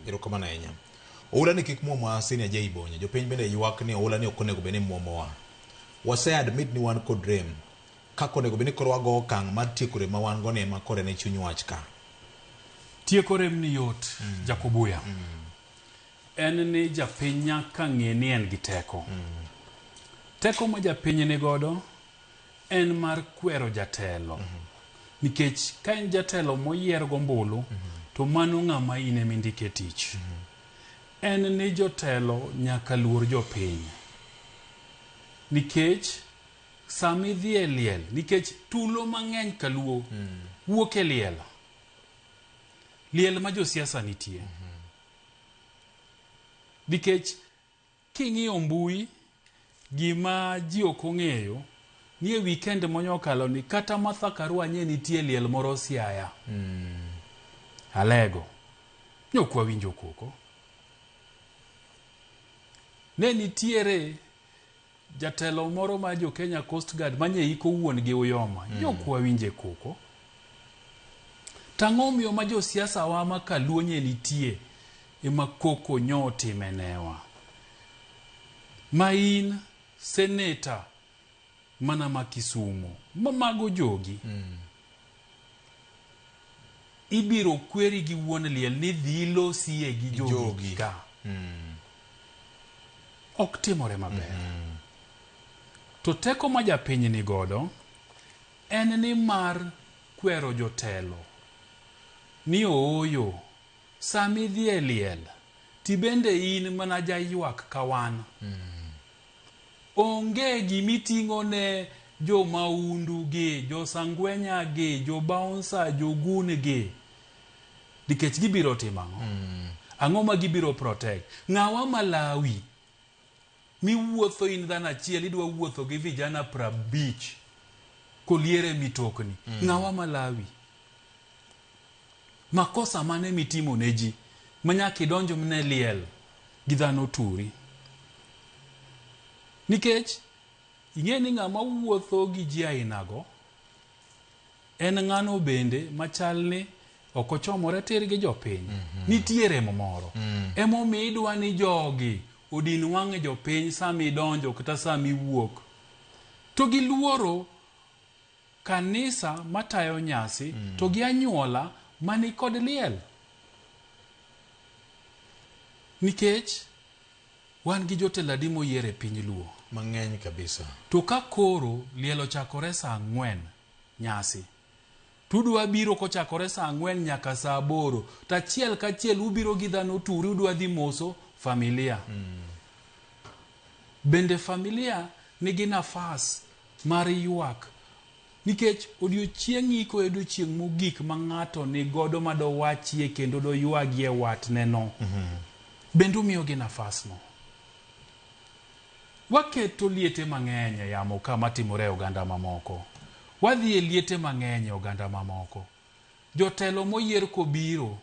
Erokamano ahinya. Oula ni kik muomwa Senior J Bonyo. Jopiny bende ywak ni oula ni ok onego bed ni muomowa. Wase admit ni wan kod rem. Kaka onego bed ni koro wago okang' mar tieko rem ma wan go ni ema koro en e chuny wach ka. Tieko rem ni yot, Jakobuya. En ni japiny nyaka ng'e ni en gi teko. Teko ma japiny ni godo en mar kwero jatelo. Nikech ka en jatelo moyier gombulu, to mano ng'ama in ema indike tich. En ni jotelo nyaka luor jopiny. Nikech sama idhi e liel, nikech tulo mang'eny kaluo wuok e liel. Liel ma josiasa nitie. Nikech king'iyo mbui, gima ji ok ong'eyo ni e weekend monyokalo ni kata Martha Karua nye nitie liel moro Siaya. Alego. Ne ok wawinjo koko. Ne nitiere jatelo moro mar jo Kenya Coast Guard manye iko wuon gi Uyoma. Ne ok wawinje koko. Tang'o omiyo ma josiasa wa ma kaluo nye nitie ema koko nyo otime newa. Ma in seneta mana ma Kisumo, ma mago jogi. Ibiro kweri gi wuon liel ni dhi ilosie gi jogi Jogi. ka. Ok timore maber. To teko ma japiny ni godo en ni mar kwero jotelo ni ooyo sama idhi e liel tibende in mana jaywak ka wan. Onge gimiting'o ne jo maundu gi, jo sangwenya gi, jo bouncer, jo gun gi. Nikech gibiro timo ang'o? Ang'o ma gibiro protect? Ng'awa malawi miwuotho in dhano achiel idwa wuotho gi vijana 50 koliere mitokni. Ng'awa malawi? Makosa mane mitimo ne ji manyaka idonj mne liel gi dhano turi? Nikech ing'e ni ng'ama wuotho gi ji ainago en ng'ano bende machal ni ok ochomore tir gi jopiny. Nitie rem moro. Emomiyo idwa ni jogi odin wang' jopiny sama idonjo kata sama iwuok. To giluoro kanisa matayo nyasi to gi anyuola mani kod liel. Nikech wan gi jotelo adi moyier e piny Luo? Mang'eny kabisa. To ka koro liel ochakore saa 4 nyasi, tudwa biro kochakore saa 4 nyaka saa 8, to achiel kachiel ubiro gi dhano turi udwa dhi moso familia. Bende familia nigi nafas mar ywak nikech odiochieng' iko e odiochieng' mogik ma ng'ato ni godo ma dowachie kendo doywagie watne no. Bende umiyogi nafas no. Waketo liete mang'eny e yamo ka matimore e oganda mamoko. Wadhi e liete mang'eny e oganda mamoko. Jotelo moyier kobiro,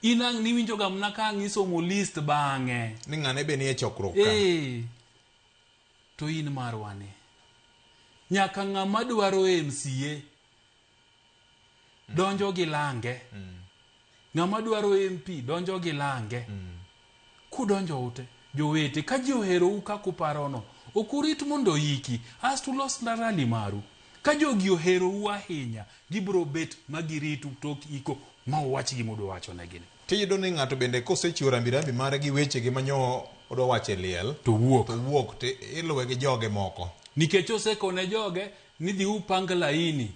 in ang' niwinjo ga mana ka ang' isomo list bang'e. Ni ng'ane be nie chokruok ka. Ee, to in marwa ni. Nyaka ng'ama dwaro MCA donjo gi lange. Ng'ama dwaro MP donjo gi lange. Kudonjo ute, jowete, ka ji oherou kaka uparono, ok urit mondo oiki, asto ulos rally maru. Ka jogi oherou ahinya, gibiro bet ma giritu tok iko ma uwach gima udwa wacho negi ni. Tiyudo ni ng'ato bende kosechiwo rambirambi mare gi wechege ma nyo odwa wacho e liel, To wuok. to wuok to iluwe gi joge moko. Nikech osekone joge ni dhi upang laini.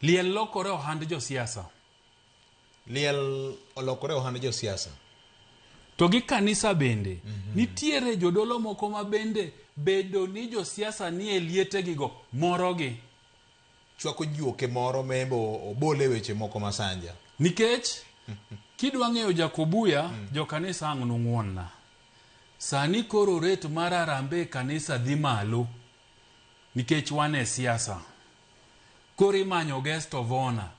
Liel lokore ohand josiasa. Liel olokore ohand josiasa. To gi kanisa bende, nitiere jodolo moko ma bende bedo ni josiasa nie lietegigo morogi. Chwako juoke moro ma embe obole weche moko masanja. Nikech kidwa ng'eyo Jakobuya, jokanisa ang' nung'uonna. Sani koro rate mar harambee e kanisa dhi malo nikech wan e siasa. Koro imanyo guest of honor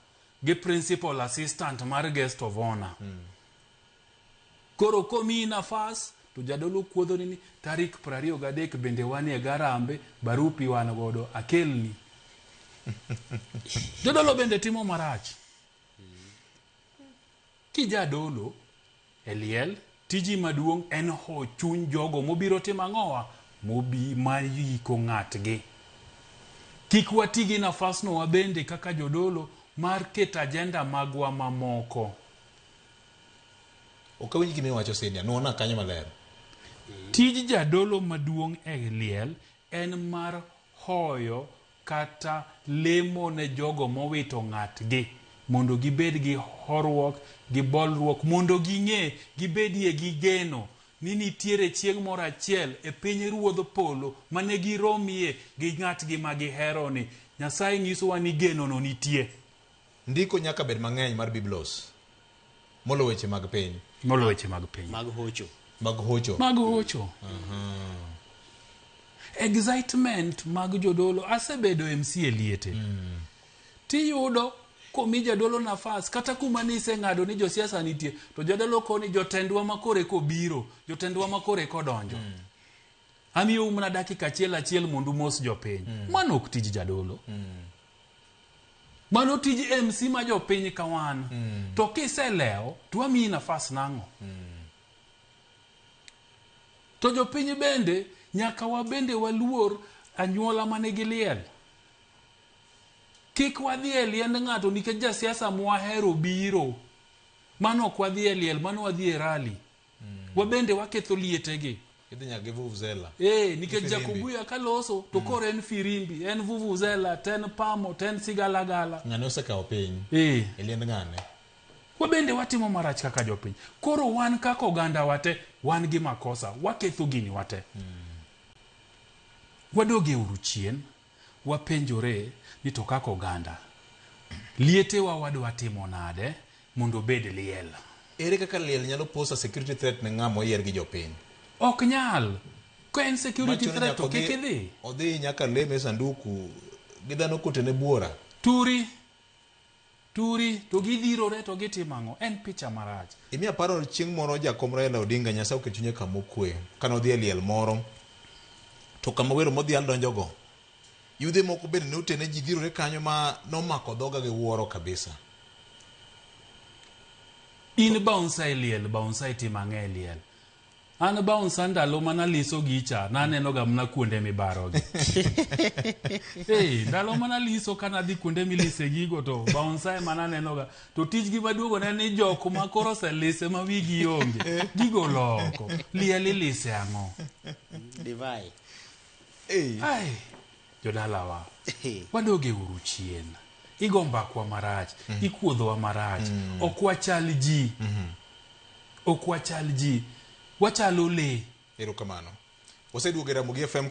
gi principal assistant mar guest of honor. Koro komiyi nafas to jadolo kuodhoni ni tarik 23 bende wanie gi harambee, barupi wan godo akelni. Jodolo bende timo marach. Kijadolo e liel, tiji maduong' en ho chuny jogo mobiro timo ang'owa mobi mayiko ng'atgi. Kik wati gi nafasno wabende kaka jodolo mar keto agenda magwa mamoko. Ok awinj gima iwacho Senior, nuona kanyo maler. Tij jadolo maduong' e liel en mar hoyo kata lemo ne jogo mowito ng'atgi mondo gibed gi horuok gi bolruok mondo ging'e gibedie gi geno ni nitiere chieng' moro achiel e piny ruodh polo mane giromie gi ng'atgi ma gihero ni. Nyasaye nyisowa ni genono nitie. Ndiko nyaka bed mang'eny mar Biblos molo weche mag piny. Molo weche mag piny. Mag hocho. Mag hocho. Mag hocho. Excitement mag jodolo. Asebedo MC e liete. Tiyudo komi jadolo nafas kata kuma niseng'ado ni josiasa nitie to jadolo koni jotendwa ma kore kobiro, jotendwa ma kore kodonjo. Amiyou mana dakika achiel achiel mondo umos jopiny. Mano ok tij jadolo. Mano tij MC ma jopiny ka wan. To kiselewo to wamiyi nafas nang'o? To jopiny bende nyaka wabende waluor anyuola manigi liel. Kik wadhi e liend ng'ato nikech jasiasa mwahero biro. Mano ok wadhi e liel, mano wadhi e rally. Wabende waketho lietegi. Idhi nyaka gi vuvuzela. Nikech Jakubuya kaloso to koro en firimbi, en vuvuzela, to en pamo, to en sigalagala. Ng'ane osekawo piny. E liend ng'ane. Wabende watimo marach kaka jopiny. Koro wan kaka oganda wate, wan gi makosa, waketho gini wate. Wadoge uru chien, wapenjore ni to kaka oganda, lietewa wadwa timo nade mondo obed liel. Ere kaka liel nyalo pose a security threat ne ng'ama oyier gi jopiny? Ok nyal. Ka en security threat to kik idhi. Odhi nyaka leme e sanduku gi dhano kotene buora. Turi. Turi to gidhirore to gitimo ang'o? En picha marach. Imiya paro chieng' moro jakom Raila Odinga, Nyasaye oket chunye kama okwe, kane odhi e liel moro, to kama wero modhial donjogo, yudhe moko bende ne otene ji dhirore kanyo ma nomako dhoga gi wuoro kabisa. In bouncer e liel, bouncer itimo ang'o e liel? An bouncer ndalo mana liso gicha, naneno ga mana kuonde mibarogi. Ndalo mana liso kana dhi kuonde milise gigo to bouncer ema naneno ga. To tijgi maduogo ne ni jok ma koro oselise ma wigi onge. Gigo loko. Liel ilise ang'o? Divai. Ai, jodalawa. Wadoge uru chien. Igo mbakwa marach, ikuodhowa marach. Ok wachal ji. Ok wachal ji. Wachalo le. Erokamano. Waseduogo e Ramogi FM kar